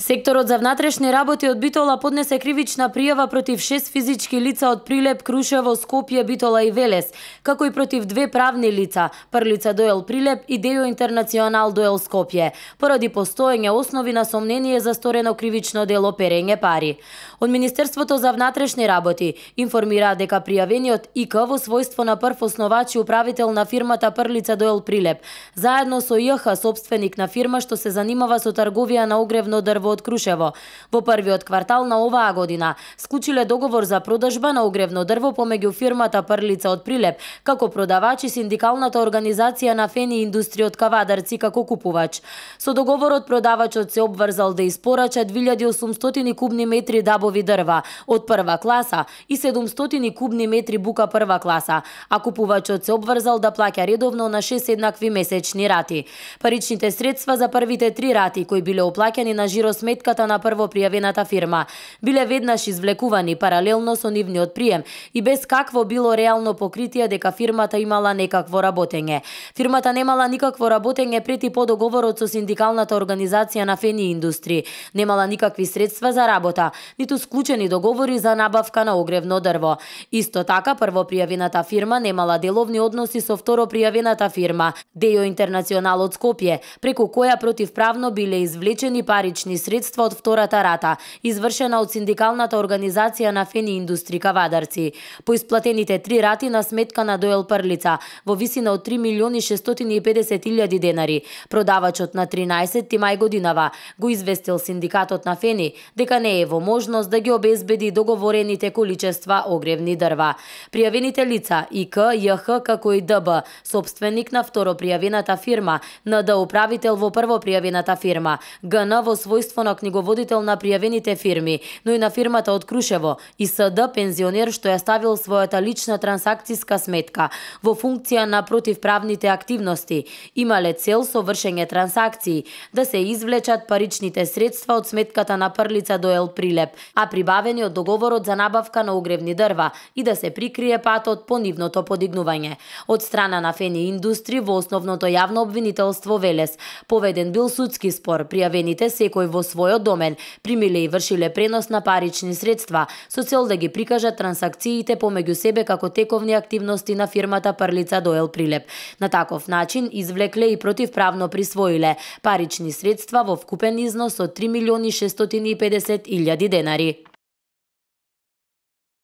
Секторот за внатрешни работи од Битола поднесе кривична пријава против 6 физички лица од Прилеп, Крушево, Скопје, Битола и Велес, како и против 2 правни лица, Прлица Доел Прилеп и Део Интернационал Доел Скопје, поради постоење основи на сомнение за сторено кривично дело перење пари. Од Министерството за внатрешни работи информира дека пријавениот ИК во својство на прв основач и управител на фирмата Прлица Доел Прилеп, заедно со ЈХ, собственик на фирма што се занимава со трговија на огревно дрво од Крушево, во првиот квартал на оваа година склучиле договор за продажба на огревно дрво помеѓу фирмата Прлица од Прилеп како продавач и синдикалната организација на Фени индустрија од Кавадарци како купувач. Со договорот продавачот се обврзал да испорача 2800 кубни метри дабови дрва од прва класа и 700 кубни метри бука прва класа, а купувачот се обврзал да плаќа редовно на 6 еднакви месечни рати. Паричните средства за првите 3 рати кои биле оплаќани на жиросметката на прво пријавената фирма биле веднаш извлекувани паралелно со нивниот прием и без какво било реално покритие дека фирмата имала некакво работење. Фирмата немала никакво работење пред и по договорот со синдикалната организација на Фени индустри, немала никакви средства за работа, ниту склучени договори за набавка на огревно дрво. Исто така, прво пријавената фирма немала деловни односи со второ пријавената фирма, Део Интернационал од Скопје, преку која противправно биле извлечени парични средства од втората рата, извршена од синдикалната организација на Фени индустри Кавадарци. По исплатените 3 рати на сметка на Доел Прлица во висина од 3.650.000 денари, продавачот на 13 мај годинава го известил синдикатот на Фени дека не е во можност да ги обезбеди договорените количества огревни дрва. Пријавените лица ИК, ЈХ како и ДБ, собственик на второ пријавената фирма, НД управител во прво пријавената фирма, ГН во својство на книговодител на пријавените фирми, но и на фирмата од Крушево, и СД пензионер што ја ставил својата лична трансакциска сметка во функција на противправните активности, имале цел со вршење трансакции да се извлечат паричните средства од сметката на Прлица Доел Прилеп, а прибавени од договорот за набавка на огревни дрва и да се прикрие патот по нивното подигнување. Од страна на Фени индустри во основното јавно обвинителство Велес поведен бил судски спор. Пријавените секој во својот домен примиле и вршиле пренос на парични средства со цел да ги прикажат трансакциите помеѓу себе како тековни активности на фирмата Прлица Доел Прилеп. На таков начин извлекле и противправно присвоиле парични средства во вкупен износ од 3.650.000 денари.